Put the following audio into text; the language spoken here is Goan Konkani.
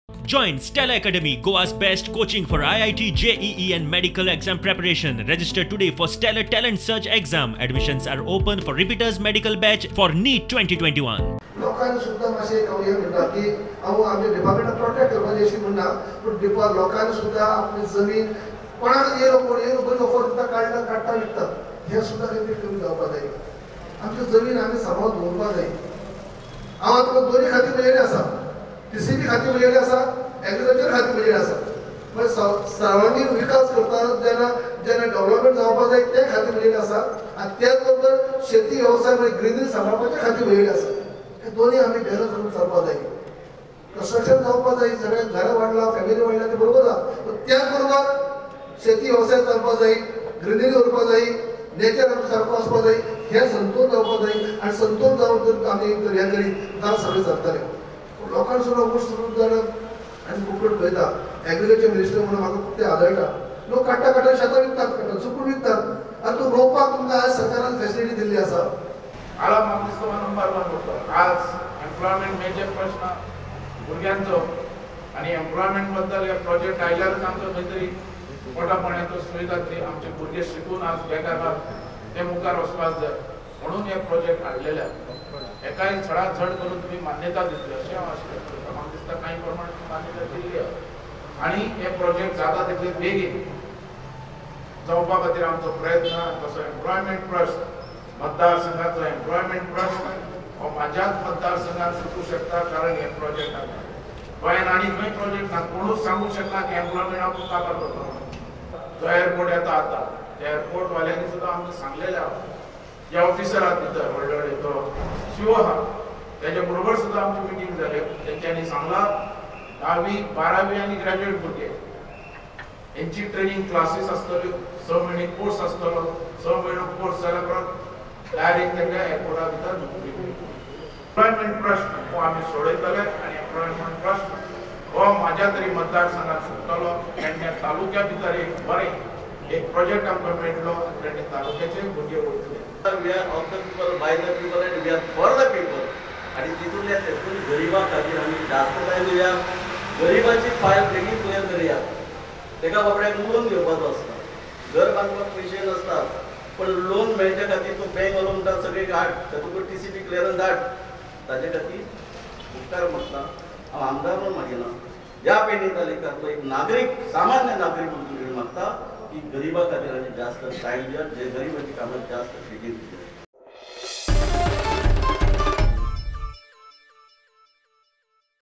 Join Stella Academy, Goa's best coaching for IIT, JEE and medical exam preparation. Register today for Stellar Talent Search exam. Admissions are open for repeaters medical batch for NEET 2021. लोकांनी सुद्दां मातशें एक हांव हें म्हणटा की हांव आमच्या डिपार्टमेंटाक प्रोटेक्ट करपाचें अशें म्हणना, पूण लोकांनी सुद्दां आपली जमीन कोणाक येयलो कोण येयलो बरी ऑफर दिता, काडटा काडटा विकता, हें सुद्दां खंय तरी कमी जावपाक जाय. आमची जमीन आमी सांबाळून दवरपाक जाय. हांव आतां दोनी खातीर म्हजें आसा, टीसीबी खातीर म्हजें आसा, एग्रीकल्चर खातीर म्हजें आसा. म्हणजे सर्वांगीण विकास करता जेन्ना जेन्ना डेव्हलपमेंट जावपाक जाय ते खातीर म्हजें आसा, आनी त्याच बरोबर शेती वेवसाय म्हणजे ग्रीनरी सांबाळपाचे खातीर म्हजें आसा. हे दोन्ही आमी बॅलन्स करून चलपाक जाय. कन्स्ट्रक्शन जावपाक जाय, सगळ्या घरां वाडला, फॅमिली वाडला, ते बरोबर आसा, पूण त्याच बरोबर शेती वेवसाय चलपाक जाय, ग्रीनरी उरपाक जाय, नेचर आमचो सारको आसपाक जाय, हें संतोल जावपाक जाय. आनी संतोल जावन जर आमी हें करीत जाल्यार सगळें चलतलें. लोकांक सुद्दां ऊस सुरू जाल्यार आनी फुकट पळयता. एग्रीकल्चर मिनिस्टर म्हणून म्हाका खूब ते आदळटा. लोक काडटा काडटा शेतां विकतात, काडटा चुकून विकतात. आनी तूं रोवपाक तुमकां आज सरकारान फेसिलिटी दिल्ली आसा. आला म्हाका दिसता नंबर वन उरता. आज एम्प्लॉयमेंट मेजर प्रश्न भुरग्यांचो, आनी एम्प्लॉयमेंट बद्दल हे प्रोजेक्ट आयल्यारच आमचो खंय तरी पोटा पाण्याचो सोय जातली. आमचे भुरगे शिकून आज बेकार आहात ते मुखार वचपाक जाय म्हणून हे प्रोजेक्ट हाडलेले आसा. एकाय चडात चड करून तुमी मान्यता दितली अशें हांव आशिल्लें. म्हाका दिसता कांय प्रमाण तुमी मान्यता दिल्ली आसा आनी हे प्रोजेक्ट जाता तितले बेगीन जावपा खातीर आमचो प्रयत्न. तसो एम्प्लॉयमेंट प्रश्न, मतदारसंघाचो एम्प्लॉयमेंट प्रश्न हो म्हाज्याच मतदारसंघात सुटूं शकता, कारण हे प्रोजेक्ट आसा. गोंयांत आनी खंय प्रोजेक्ट ना, कोणूच सांगूंक शकना की एम्प्लॉयमेंट आपूण काबार करतलो. जो एअरपोर्ट येता आतां त्या एअरपोर्ट वाल्यांनी सुद्दां आमकां सांगलेलें आसा. जे ऑफिसर आहात भितर व्हडले व्हडले, तो शिव आहा, तेज्या बरोबर सुद्दां आमची मिटींग जाली. तेंच्यांनी सांगलां 10वी 12वी आनी ग्रॅज्युएट भुरगे हेंची ट्रेनींग क्लासीस आसतल्यो, 6 म्हयने कोर्स आसतलो. 6 म्हयनो कोर्स जाल्या उपरांत डायरेक्ट तांकां एअरपोर्टा भितर नोकरी मेळटली. एम्प्लॉयमेंट प्रश्न हो आमी सोडयतले आनी एम्प्लॉयमेंट प्रश्न हो म्हाज्या तरी मतदारसंघात सुट्टलो. पेडणे तालुक्या भितर एक बरें एक प्रोजेक्ट आमकां मेळटलो, पेडणे तालुक्याचे भुरगे वयतले. We are of the people, by the people and we are for the people. आणि तितूंतल्या तेतून गरिबा खातीर आमी जास्त टायम दिवया, गरिबाची फायल बेगीन क्लियर करुया. तेका बाबड्याक लोन घेवपाचो आसता, घर बांदपाक पयशे नासतात, पण लोन मेळच्या खातीर तो बँक वालो म्हणटा सगळे हाड, तुका टीसीबी क्लियरन्स धाड. ताजे खातीर उपकार म्हणटा हांव आमदार म्हणून मागिना, ह्या पेडणे तालुक्यांतलो एक नागरीक, सामान्य नागरीक म्हणून मागता की गरिबा खातीर आमी जास्त टायम दिया, जे गरिबाची कामां जास्त बेगीन दिया.